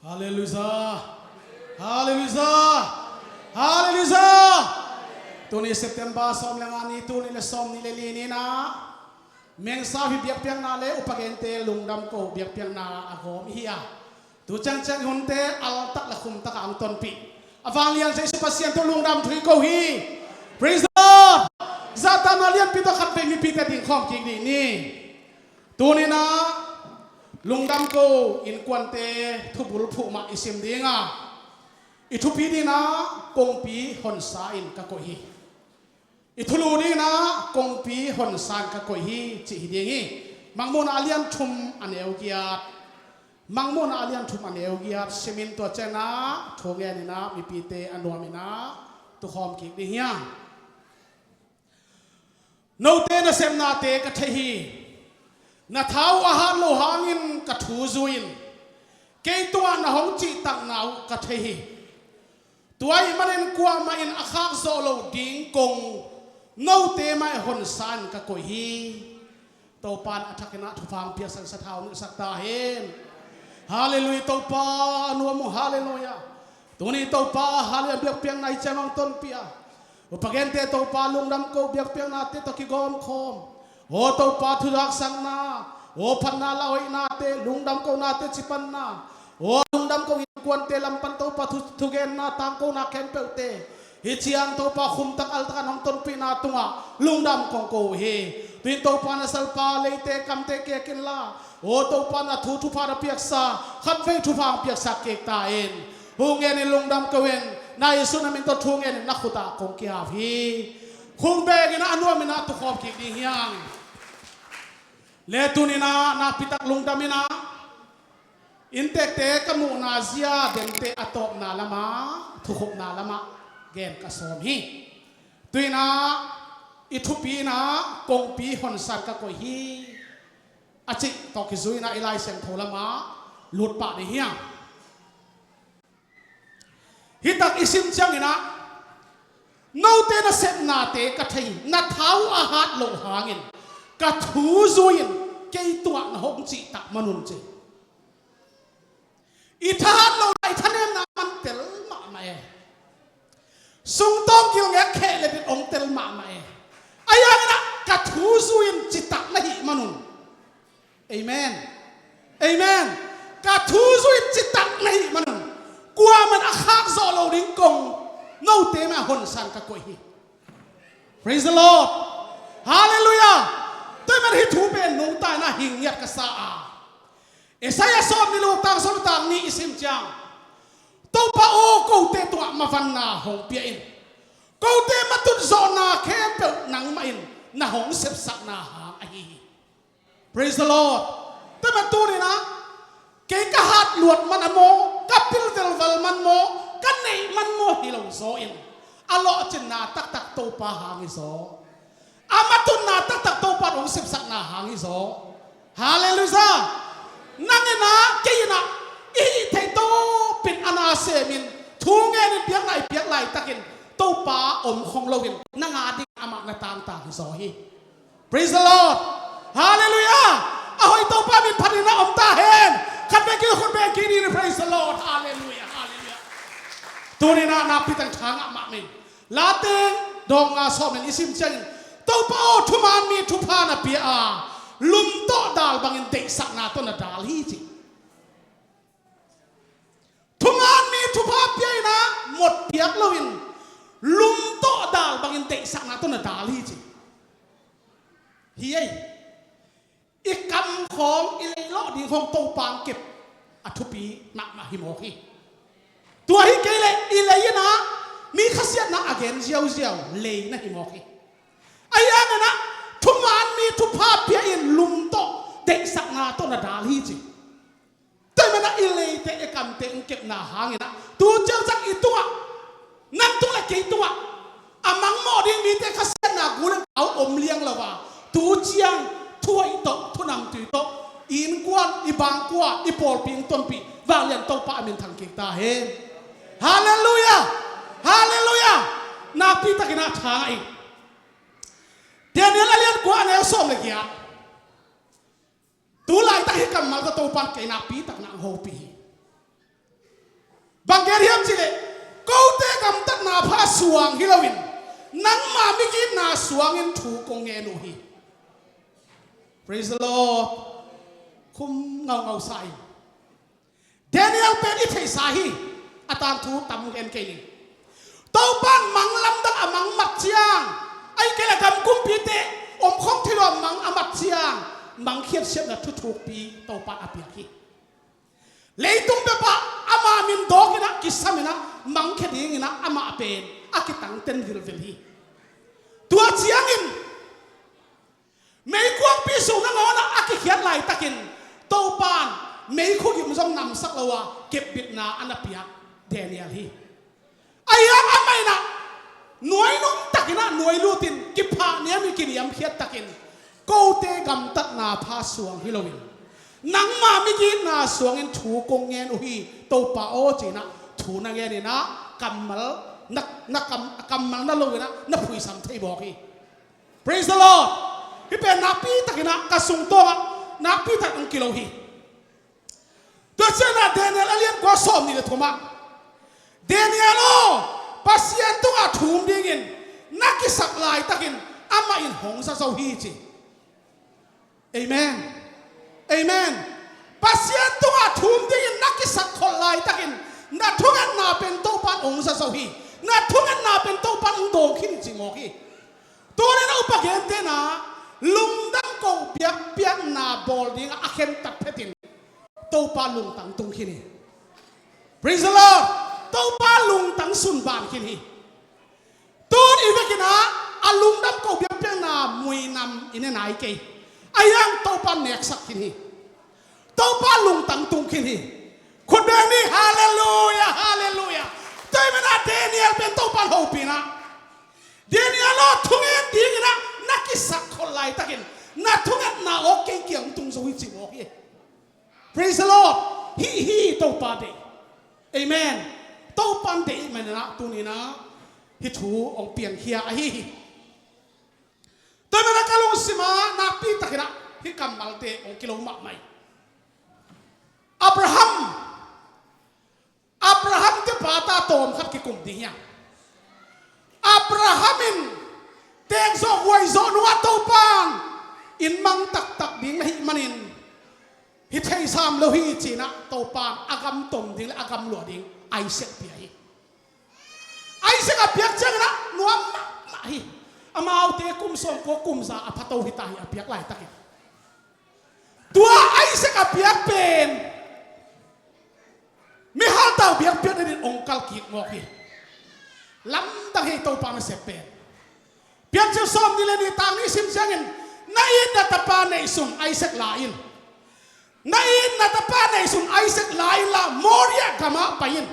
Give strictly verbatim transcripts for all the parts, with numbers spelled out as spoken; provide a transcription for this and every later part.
Halleluiah. Halleluiah. Halleluiah. Tuni September sawm le nga ni, tuni le sawm ni le li ni na, Mengsa hi biakpiakna le upa gente lungdam ko biakpiakna a gawm hi a, tu ciangciang hunte altak le khumtak a ang tonpih a vanglian Jesu Pasian tu lungdam thu hi ko hi. Praise the Lord. Zahtakna lianpi tawh khatvei mipite dingkhawm kik dih ni. Tuni na lungdam ko innkuante thubul phuh mah i sim ding a, i thupi ding na kongpi honsa in ka koih hi. I thulu ding na kongpi honsa in ka koih hi cih hi ding hi. Mangmuhna a lian thum a neu giat. Mangmuhna a lian thum a neu giat simin tua ciang na thu ngen in na mipite a nuam in na tukhawm kik ding hi hang. Note nasepnate ka thei hi. Na tha uh a hat loh hangin ka thu zui in kei tungah na hong cihtakna uh ka thei hi. Tua ahih manin kuamah in a khak zawh loh ding kong note mah honsa in ka koih hi. Topa in a thak in na thupha hong piaksak, sathau hong nilhsak ta hen. Halleluiah. Topa a nuam uh. Halleluiah. Tuni Topa, halleluiah, biakpiakna i ciang hong tonpih a, upa gente Topa lungdam ko biakpiaknate tawh kigawmkhawm. Aw Topa, thuzaksakna, aw phatna lauhoihnate, lungdam konate cipanna, aw lungdam ko innkuante lam pan Topa thu, thugenna tangkona khempeuhte hih ciang Topa khumtak altak a nong tonpihna tungah lungdam kong ko uh hi. Tu-in Topa na salpa leite kamte kek inla, aw Topa na thu thupha na piaksa, khatvei thupha hong piaksak kik ta in. Thu ngen in lungdam ko in, na Jesu na min tawh thu ngen in na khut ah kong kiap hi. Khung bek in na a nuam in na tukhawm kik ding hi hang. Le tuni na nakpitak lungdam in na inntekte ka muhna zia dente a tawpna lamah, thukhupna lamah gen ka sawm hi. Tu-in na i thupi na kongpi honsa in ka koih hi. A cih tawh kizui in na i Lai Siangtho lamah lut pah ding hi hang. Hih tak i sim ciangin na, note nasepnate ka thei hi, na tha uh a hat loh hangin ka thu zui in kei tungah na hong cihtak man un ci. I thahat lohna, i thanemna man tel mahmah e. Sungtawng gilngek kheh le bit hong tel mahmah e. Ahi hangin na ka thu zui in citak na hih man un. Amen. Amen. Ka thu zui in citak na hih man un kuamah in a khak zawh loh ding kong note mah honsa in ka koih hi. Praise the Lord. Halleluiah. Tua ahih man hih thu pen nungta in na hing ngiat ka sa a, Isaiah sawm nih le guk, tang sawm nih, tang nih i sim ciang, Topa aw, kote tungah mavanna hong pia in. Kote matut zawhna khempeuh nangmah in na hong sepsakna hang ahi hi. Praise the Lord. Tua ahih man tuni na kei ka hat luat man a maw, ka pil velval man maw, ka neih man maw hi lo zaw in, a lawhcinna taktak Topa hang hi zaw. A matutna taktak Topa in hong sepsakna hang hi zaw. Halleluiah. Nang in na, kei in na, i hih theih tawpin a na semin thu ngen in biakna i piak laitakin Topa om khong loin nang a ding amah na tangtang hi zaw hi. Praise the Lord. Halleluiah. A hoih Topa min phat in na om ta hen. Khat bek in khut beng kik ni. Praise the Lord. Halleluiah. Halleluiah. Tuni na nakpi tak tha ngah mahmah in Late dawng nga sawm in i sim ciangin, Topa aw, thuman mi thupha na pia a, lum tawh dal bangin deihsakna tawh na dal hi ci. Thuman mi thupha pia in na mot piak loin lum tawh dal bangin deihsakna tawh na dal hi ci. Hi ei. I kam khawng, i leilawh ding khawng Topa hong kep a thupi mahmah hi mawk hi. Tua hi kei leh i lei in na mi khasiatna a gen ziauziau lei na hi mawk hi. Ahi hangin na thuman mi thupha pia in lum tawh deihsakna tawh na dal hi ci. Tua ahih man na i leite, i kamte hong kepna hangin na tu ciangciang i tungah, nang tung le kei tungah a mangmawh ding mite khasiatna gul in a om liang lo a, tu ciang thuhoih tawh, thunamtui tawh i innkuan, i bangkua, i pawlpi hong tonpih vanglian Topa a min thang kik ta hen. Halleluiah. Halleluiah. Nakpi takin na tha ngah ing. Daniel a lian kua, a neu sawm le giat. Tu laitak hih kammal tawh Topa in kei nakpi takin na hong hopih hi. Bang gen hiam cih leh, kote gamtatna pha suang hi loin, nangma migitna suangin thu kong ngen uh hi. Praise the Lord. Khum ngaungau sa in. Daniel pen i theihsa hi. A tangthu tam gen kei ning. Topan mang lamdang a mang mat ciang, ahih kei leh gam kumpite om khong thei lo a mang a mat ciang, mang khiatsiatna thuthukpi Topan a piak hi. Leitung peuhah ama min dawkin ah, kisamin ah, mangkhia dingin ah amah pen a kitangten vilvil hi. Tua ciangin meikuangpi sung nangawn ah a kikhiat laitakin Topan meikhu gim zong namsak lo a kepbitna a na piak Daniel hi. Ahi hang amah in ah nuainum takin ah nuai lutin, kiphah niamin kiniamkhiat takin, kote gamtatna pha suang hi loin, nangma migitna suangin thu kong ngen uh hi, Topa aw, ci-in ah thu na ngenin ah kammal na, na kam, kammal na loin ah na phuisam thei mawk hi. Praise the Lord. Hih pen nakpi takin ah ka sungtawngah nakpi takin hong kilo hi. Tua ciangin ah Daniel a lian kua, sawmnih le thumah, Daniel aw, Pasian tungah thum dingin na kisak laitakin amah in hong za zo hi, ci. Amen. Amen. Pasian tungah thum dingin na kisak khol laitakin na thungetna pen Topan hong za zo hi. Na thungetna pen Topan hong dawng khin hi, ci mawk hi. Tuni-in a upa gentehna, lungdam koh biakpiakna bawl dingah a khentat phetin Topa lungtang tung khin hi. Praise the Lord. Topa lungtang sunban khin hi. Tun i vekin ah a lungdam koh biakpiakna muinam i ne nai kei. Ahi hang Topa neksak khin hi. Topa lungtang tung khin hi. Khut beng ni. Halleluia, halleluia. Tua ahih manin ah Daniel pen Topan hopih in ah, Daniel aw, thungen dingin ah na kisak khol laitakin na thungetna aw kei kiang tung zo hi, ci mawk hi. Praise the Lord. Hih hi Topa deih. Amen. Topan deih manin ah tuni-in ah hih thu hong piangkhia ahi hi. Tua ahih manin ah ka lungsim ah nakpi takin ah hih kammalte hong kilo mahmah hi. Abraham, Abraham te pa ta tawm khat kikum ding hi hang. Abraham in teek zawh guai zawh nungah Topan in mang taktak ding na hih manin, hi thei sam lo hi, ci-in ah Topan a gam tom ding le a gam luah ding Isaac pia hi. Isaac a piak ciangin ah nuam mahmah hi. Amaute kum sawmkua kum za a phato hi ta hi, a piak laitakin. Tua Isaac a piak pen mihaltau biakpiakna dingin hong kalkik mawk hi. Lamdang hi Topa nasep pen. Piancil sawmnih le nih, tang nih sim ciangin, na it na tapa neihsun Isaac la in. Na it na tapa neihsun Isaac la inla Moria gamah pai in.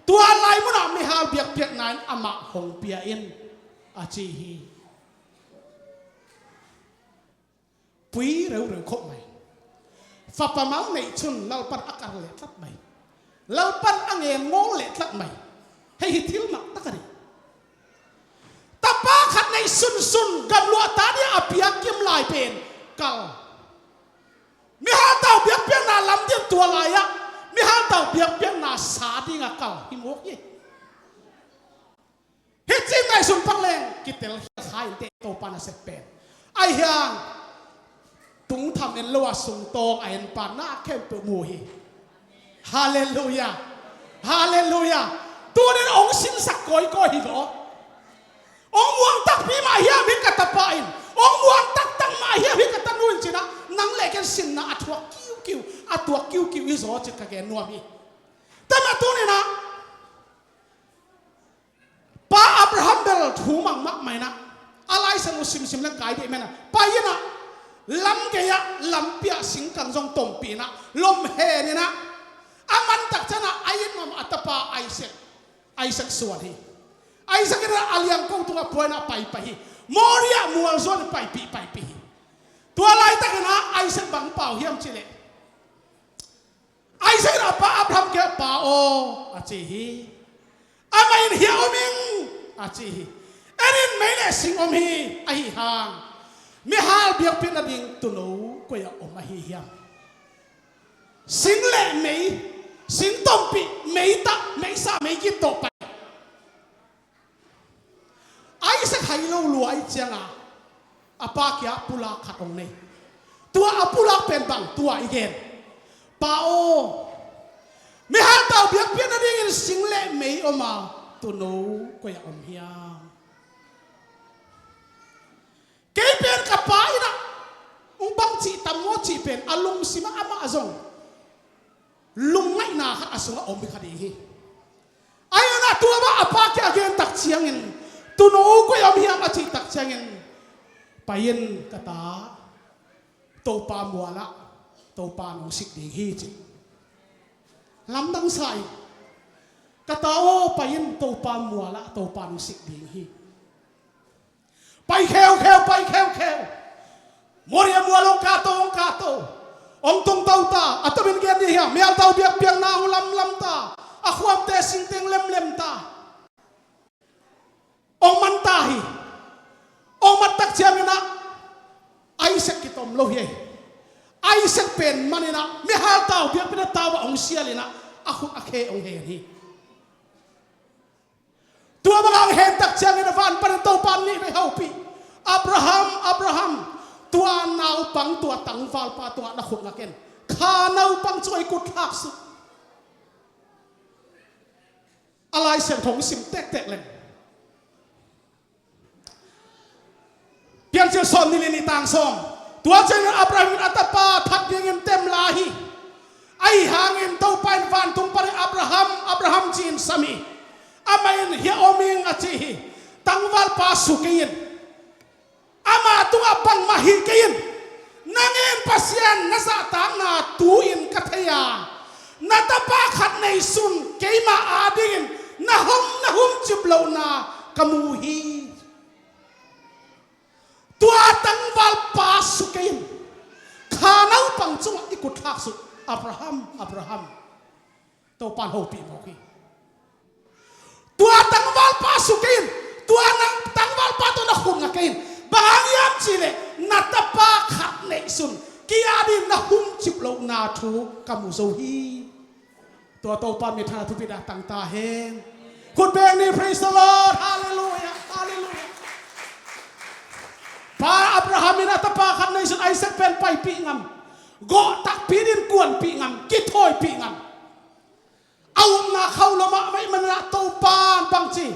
Tua lai munah mihal biakpiakna in amah hong pia in, a ci hi. Pui reureu khop mai. Fapa mal neih cun Lalpan a kar leh tlat mai. Lalpan a ngen ngawl leh tlat mai. Hei hi thil mak tak a ding. Tapa khat neih sunsun gamluah ta dingah a piak kim lai pen kal. Mihaltau biakpiakna lam ding tua lai-ah mihaltau biakpiakna sa dingah kal hi mawk hi. Hih ci ngaihsun pak leng kitel khial kha inteh Topa nasep pen. Ahi hang tungtham en lo a sungtawng a en pa na khempeuh mu hi. Halleluia. Halleluia. Tunin hong sinsak kawikawi hi lo. Hong muang takpi mah hiam hih ka tapa in, hong muang taktak mah hiam hih ka tanu in, ci-in ah nang le ken sinna a thuak kiukiu, a tuak kiukiu hi zaw cih ka gen nuam hi. Tua mah tunin ah Pa Abraham bel thu mang mahmah in ah, a Lai Siangtho simsim leng kai dih men ah, pai in ah, lam gei ah lampi ah singkang zong tompih in ah, lom hen in ah, a man tak ciang ah a it mahmah a tapa Isaac, Isaac suan hi. Isaac in ah a liangko tungah pua in ah paipai hi. Moria mual zuan in paipih paipih hi. Tua laitakin ah Isaac bang pau hiam cih leh, Isaac in a pa Abraham kiangah, Pa aw, a ci hi. Amah in, Hiah om ing, a ci hi. En in, mei le sing om hi. Ahi hang mihal biakpiakna ding tuuno koi-ah om ahi hiam? Sing le mei, sing tompih, mei tah, meisa meigit tawh pai. Isaac hai lo lua ahih ciangin a pa kiangah pulak khat hong nei. Tua a pulak pen bang, tua i gen. Pa aw, mihal tau biakpiakna dingin sing le mei om a, tuuno koi-ah om hiam? Kei pen ka pa in ah hong bang cih tam maw cih pen a lungsim ah amah zong lungngaihna khat a sungah om hi kha ding hi. Ahi zongin ah tua bang a pa kiangah a gen tak ciangin, tuuno koi-ah om hiam a cih tak ciangin, pai in ka ta, Topa mual ah Topa in hong sik ding hi, ci. Lamdang sa in, ka ta aw, pai in, Topa mual ah Topa in hong sik ding hi. Pai kheukheu, pai kheukheu. Moria mual hong kahto, hong kahto. Hong tungto ta, a tomin gen ding hiam, mihal tau biakpiakna hong lamlam ta, a khuamte singteng lemlem ta. Hong man ta hi. Hong man tak ciangin ah Isaac kitom lo hi. Isaac pen man in ah mihal tau biakpiakna tau ah hong sial in ah a khut a khe hong hen hi. Tua bang hong hen tak ciangin a van panin Topa in nih vei hopih, Abraham, Abraham, tua naupang, tua tangvalpa tungah na khut nga ken. Kha naupang cu i kut thlak suk. A Lai Siangtho hong sim tektek leng. Piancil sawmnih le nih, tang sawm. Tua ciangin Abraham in a tapa that dingin temla hi. Ahi hangin Topa in vantung panin, "Abraham, Abraham," ci-in sam hi. Amah in, "Hiah om ing," a ci hi. "Tangvalpa su kei in. Amah tungah bangmah hih kei in. Nang in Pasian na zahtakna tu-in ka thei a, na tapa khat neihsun keimah adingin na hom, na humcip lohna ka mu hi. Tua tangvalpa su kei in. Kha naupang cungah i kut thlak suk. Abraham, Abraham." Topa in hopih mawk hi. "Tua tangvalpa su kei in. Tua nang tangvalpa tawh na khut nga kei in. Bang hang hiam cih leh na tapa khat neihsun kei adingin na humcip lohna thu ka mu zo hi." Tua Topa in minthanna thupi dah tang ta hen. Khut beng ni, praise the Lord, hallelujah, hallelujah. Pa Abraham in a tapa khat neihsun Isaac pen paipih ngam, gawh takpi dingin kuanpih ngam, kithawipih ngam. A upna khauh lo mahmah ahih manin ah Topa in bangci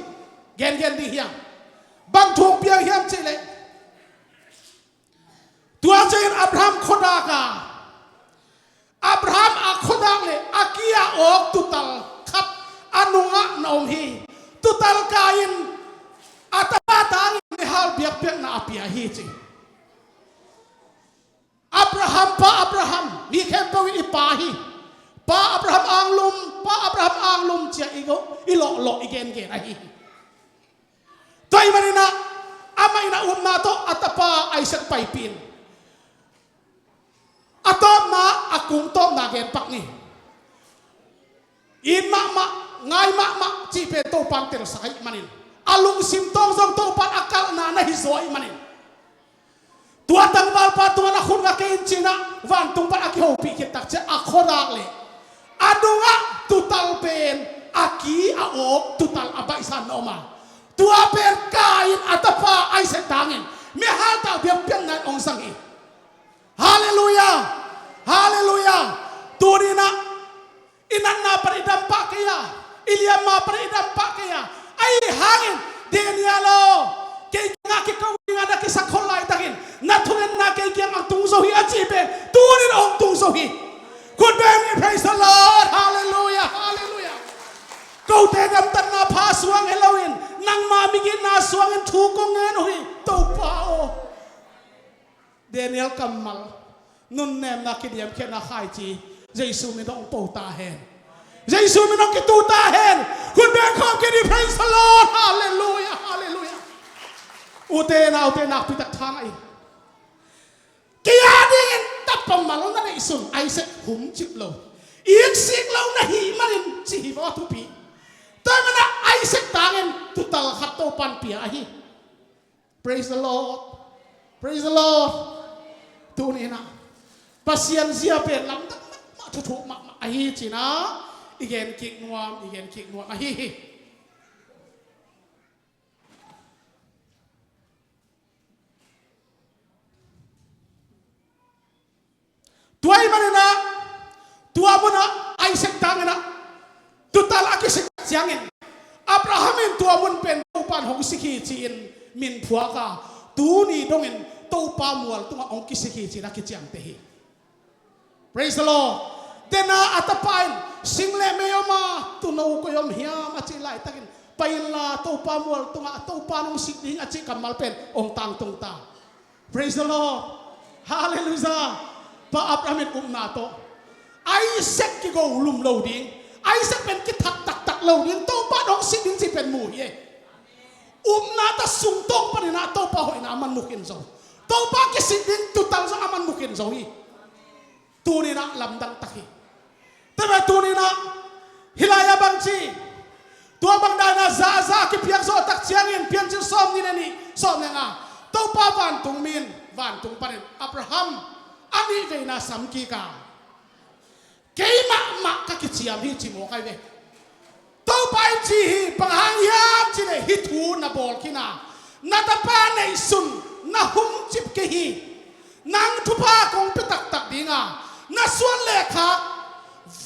gengen ding hiam? Bang thu hong piak hiam cih leh, tua ciangin Abraham khuadak a, Abraham a khuadak le a ki a awk tuutal khat a nungah na om hi. Tuutal kai-in a tapa tangin mihal biakpiakna a pia hi, ci. "Abraham, Pa Abraham, mi khempeuh in i pa hi. Pa Abraham anglum, Pa Abraham anglum," ci-a i go, i lawhlawh, i gengen ahi hi. Tua ahih manin ah amah in a upna tawh a tapa Isaac paipih in, a tawpna, a kung tawpna gen pak ni. It mahmah, ngai mahmah cih pen Topa in telsa ahih manin, a lungsim tawng zong Topa in a kalhna na hi zaw ahih manin, "Tua tangvalpa tungah na khut nga kei in," ci-in ah vantung pan a kihopih khit tak ciang a khuadak le a nungah tuutal pen a ki a awk tuutal a baihsa na om a, tua pen kai-in a tapa Isaac tangin mihal tau biakpiakna in hong zang hi. Halleluiah! Halleluiah! Tuni-in ah i natna pan i dam pah kei a, i liamma pan i dam pah kei a, ahi hangin, "Daniel aw, kei kiangah kiko dingin na kisakkhol laitakin na thungetna kei kiangah tung zo hi," a cih pen tuni-in hong tung zo hi. Khut beng ni, praise the Lord, halleluiah, halleluiah. Kote gamtatna pha suang hi loin nangma migitna suangin thu kong ngen uh hi, Topa aw. Daniel kammal nunnemna, kiniamkhiatna khaici Jesu min hong po ta hen. Jesu min hong kitu ta hen. Khut beng khawm kei ni, praise the Lord, halleluiah, halleluiah. Ute naute, nakpi tak tha ngah in. Kei adingin tapa mal na neihsun Isaac humcip lo, iksik lo na hih manin ci hi maw, a thupi. Tua ahih manin ah Isaac tangin tuutal khat Topa in pia ahi. Praise the Lord. Praise the Lord. Tuni-in ah Pasian zia pen lamdang mahmah, thuthuk mahmah ahi ci-in ah I gen kik nuam, i gen kik nuam ahi hi. Tua ahih manin ah, tua munah Isaac tangin ah tuutal a kisik ciangin, Abraham in tua mun pen Topa'n hong sik hi ci-in min phuak a, tuni dongin Topa mual tungah hong kisik hi ci-in a kiciamteh hi. Praise the Lord. Dena a tapa in sing le mei om a, tuuno koi om hiam a cih laitakin, pai inla Topa mual tungah, Topa nong sik ding a cih kammal pen hong tangtung ta. Praise the Lord. Hallelujah. Pa Abraham in upna tawh Isaac kigo lum lo ding, Isaac pen kithak taktak lo ding, Topa nong sik ding cih pen mu hi e. Upna ta sung tawng panin ah Topa hoihna a man mu khin zo, Topa kisik ding tuutal zong a man mu khin zo hi. Tuni-in ah lamdang tak hi. Tua mah tuni-in ah hih lai-ah bang ci, tua bang dan-in ah za, za kipiak zawh tak ciangin Piancil sawmnih le nih, sawm le nga, Topa vantung mi in vantung panin Abraham a nih veina sam kik a, kei mahmah ka kiciam hi ci mawk ahi ve. Topa in ci hi, bang hang hiam cih leh hih thu na bawl khin a, na tapa neihsun na hum cip kei hi. Nang thupha kong pia taktak ding a, na suan le khak,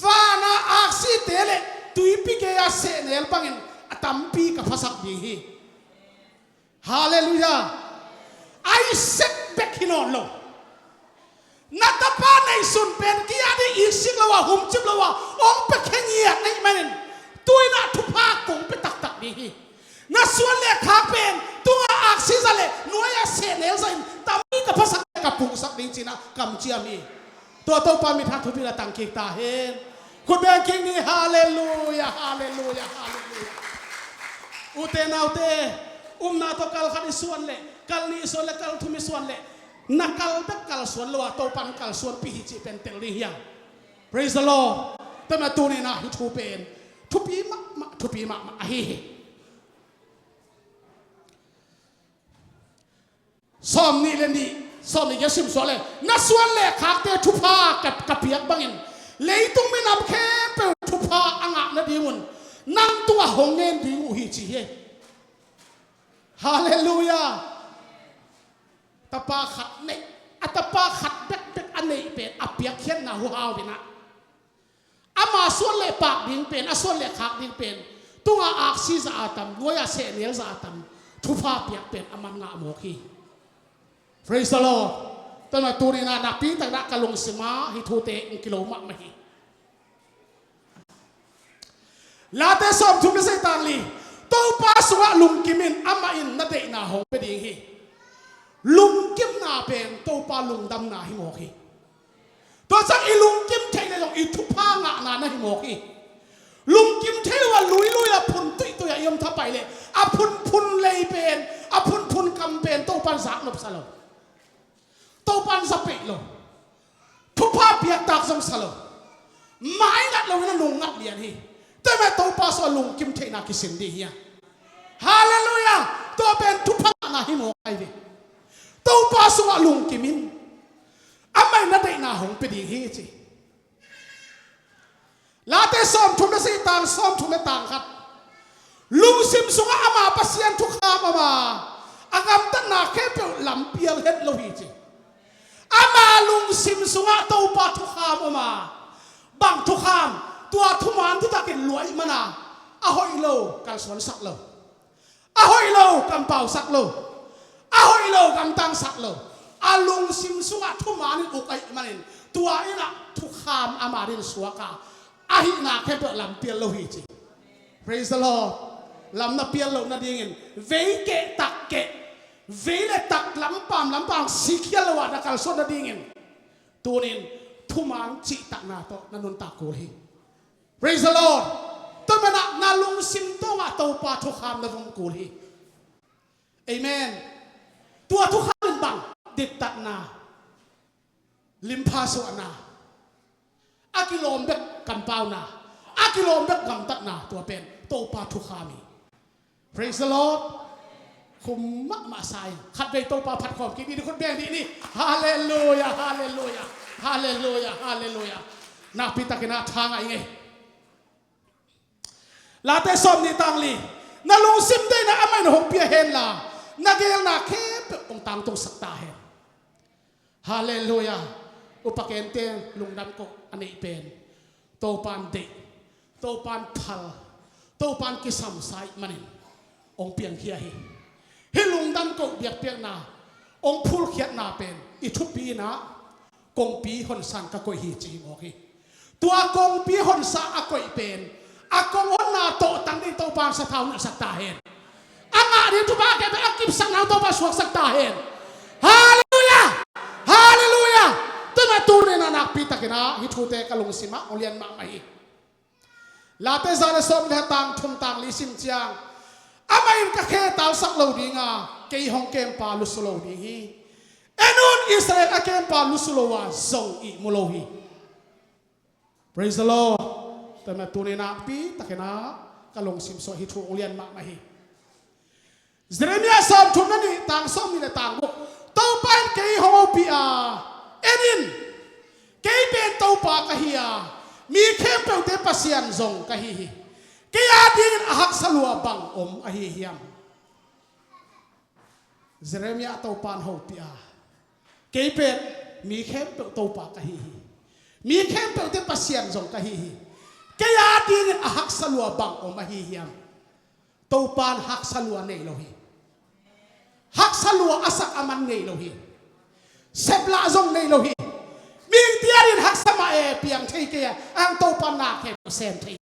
van a aksite le tuipi gei-a sehnel bangin a tampi ka phasak ding hi. Halleluiah. Isaac bek hi nawn lo. Na tapa neihsun pen kei a ding iksik lo a, humcip lo a, hong pia khe ngiat na hih manin, tu-in ah thupha kong pia taktak ding hi. Na suan le khak pen tung a aksi zah le nuai a sehnel zahin tampi ka phasak, ka pungsak ding ci-in ah kamciam hi. Tua Topa mitthang thupi la tang kik ta hen. Khut beng kik ni. Halleluiah, halleluiah, halleluiah. Ute naute, upna tawh kal khat i suan leh, kal nih i suan leh, kal thum i suan leh, na kal bek kalsuan lo a, Topa'n kalsuanpih hi cih pen tel ding hi hang. Praise the Lord. Tua mah tuni-in ah hih thu pen thupi mahmah, thupi mahmah ahi hi. Sawmnih le nih, sawmnih giat sim suak leh, na suan le khakte thupha ka, ka piak bangin leitung minam khempeuh thupha a ngah nadingun nang tungah hong ngen ding uh hi ci hi. Halleluiah. Tapa khat neih, a tapa khat bekbek a neih pen a piakkhiatna huhau in ah, ama suan le pak ding pen, a suan le khak ding pen, tung a aksi zah a tam, nuai a sehnel zah a tam, thupha piak pen aman ngah mawk hi. Praise the Lord. Tua mah tuni-in ah nakpi takin ah ka lungsim ah hih thute hong kilo mahmah hi. Late sawmthum le sagih, tang li. Topa sungah lungkim in, amah in na deihna hong pia ding hi. Lungkimna pen Topa lungdamna hi mawk hi. Tua ciang i lungkim theih leh zong i thupha ngahna na hi mawk hi. Lungkim thei lo a, luilui a, phun tuitui a i om thapai leh, a phunphun lei pen, a phunphun kam pen Topa'n zak nopsa lo. Topa'n za peih lo. Thupha piaktak zong sa lo. Mai ngat lo in a nung ngat lian hi. Tua mah Topa sungah lungkim theihna kisin ding hi a. Halleluiah. Tua pen thupha ngahna hi mawk ahi ve. Topa sungah lungkim in, amah in na deihna hong pia ding hi ci. Late sawmthum le sagih, tang sawmthum le tang khat. Lungsim sungah ama Pasian thukham om a, a gamtatna khempeuh lampial het lo hi ci. Ama lungsim sungah Topa thukham om a, bang thukham? Tua thuman thutakin luah ahih manin a hoih lo kalsuansak lo. A hoih lo kampausak lo. A hoih lo gamtangsak lo. A lungsim sungah thuman in uk ahih manin, tua in ah thukham ama adingin suak a, a hihna khempeuh lampial lo hi ci. Praise the Lord. Lam na pial loh nadingin, vei keh tak keh, vei le tak, lampam lampam sikhial lo a na kalsuan nadingin, tuni-in thuman cihtakna tawh na nuntak kul hi. Praise the Lord. Tua manin ah na lungsim tungah Topa thukham na vung kul hi. Amen. Tua thukham in bang? Diktatna, limpha suahna, a kilawm bek kampauna, a kilawm bek gamtatna, tua pen Topa thukham hi. Praise the Lord. Khum mahmah sa ing. Khatvei Topa phat khawm kik ni, khut beng dih ni. Halleluiah, halleluiah, halleluiah, halleluiah. Nakpi takin ah tha ngah ing ei. Late sawm nih tang li. Na lungsim deihna amah in hong pia henla, na geelna khempeuh hong tangtungsak ta hen. Halleluiah. Upa kente lungdam koh a neih pen Topan deih, Topan phal, Topan kisamsa ih manin hong piangkhia hi. Hih lungdam koh biakpiakna hong phulkhiatna pen i thupi inah kongpi honsan ka koih hi ci hi mawk hi. Tua kongpi honsa a koih pen a kong honna tawhtang ding Topan sathau nilhsak ta hen. A ngah ding thupha khempeuh a kipsakna Topa suaksak ta hen. Halleluiah. Halleluiah. Tua mah tuni-in a nakpi takin ah hih thute ka lungsimah hong lian mahmah hi. Late za le sawm le tang thum tang li sim ciang, amah in ka khe talsak lo dinga, kei hong kempa lusu lo ding hi. En un, Israel a kempa lusu lo a zong ihmu lo hi. Praise the Lord. Tua mah tuni-in nakpi takin ah ka lungsim sungah hih thu hong lian mahmah hi. Jeremiah sawmthum le nih tang sawmnih le tang guk. Topa in kei hong hopih a, en in, kei pen Topa ka hi a, mi khempeuhte Pasian zong ka hi hi. Kei adingin a haksa lua bang om ahi hiam? Jeremiah Topan hopih a, kei pen mi khempeuh Topa ka hi hi. Mi khempeuhte Pasian zong ka hi hi. Kei adingin a haksa lua bang om ahi hiam? Topan haksa lua nei lo hi. Haksa lua a sak a man nei lo hi. Seplah zong nei lo hi. Mihingte adingin haksa mah e, piang thei kei a, ang Topan na khem sem thei.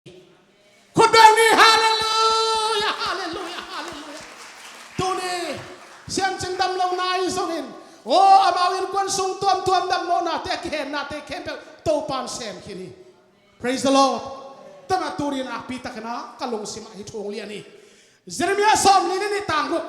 Khut beng ni. Halleluiah, halleluiah, halleluiah. Tuni siancing damlohna ahi zongin, aw, amau innkuan sung tuamtuam dammawhnate, a kihennate khempeuh Topan sem khin hi. Praise the Lord. Tua mah tuni-in nakpi takin ah ka lungsimah hih thu hong lian hi. Jeremiah sawmnih le nih tang guk.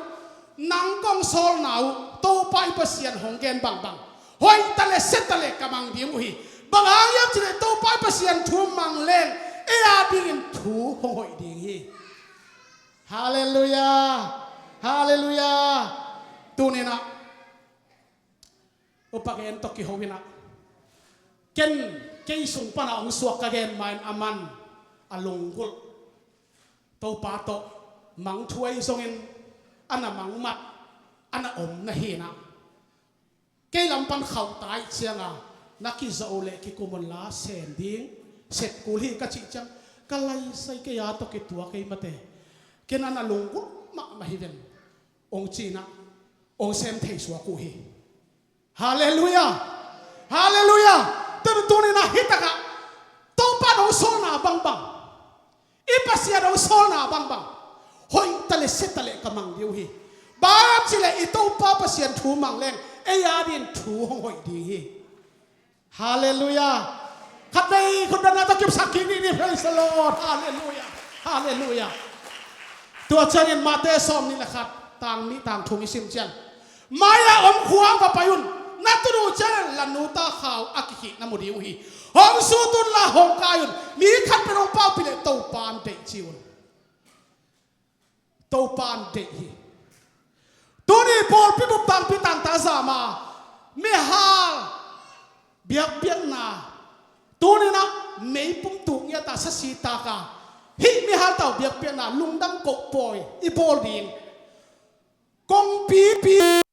Nang kong sawlna uh Topa i Pasian hong gen bangbang, hoih ta le sia ta le ka mang ding uh hi. Bang hang hiam cih leh Topa i Pasian thu mang leng ei adingin thu hong hoih ding hi. Halleluiah. Halleluiah. Tuni-in ah upa gen tawh kiho in ah, ken kei sung pan a hong suak ka gen ma-in a man a lunggulh. Topa tawh mang thu ahi zongin a na mang mat a na om na hi in ah, kei lam pan khauh ta ih cianga na kizawh uh leh kikum un la sem ding sep kul hi ka cih ciang, ka laisai kei a tawh kituak ei mate. Ken a na lunggulh mahmah hi ven, hong ci in ah hong sem thei suak uh hi. Halleluiah. Halleluiah. Tun tuni-in ah hih takah Topa in hong sawlna bangbang, i Pasian hong sawlna bangbang, hoih ta le sia ta le ka mang ding uh hi. Bang hang hiam cih leh i Topa Pasian thu mang leng ei adingin thu hong hoih ding hi. Halleluiah. Khatvei khut bengna tawh kipsak kik ni. Praise the Lord. Halleluiah. Halleluiah. Tua ciangin Mate sawmnih le khat tang nih tang thum i sim ciang, mai-a om khua va pai un. Na tun uh ciangin la nu ta khau a kikhih na mu ding uh hi. Hong sut un la hong kai un. Mi khat pen hong paupih leh Topan deih ci un. Topan deih hi. Tuni pawlpi bup tangpi tangta zama mihal biakpiakna, tuni-in ah meipum tuk ngiata sasi taka hih mihal tau biakpiakna lungdam koh pawi i bawl ding. Kongpipi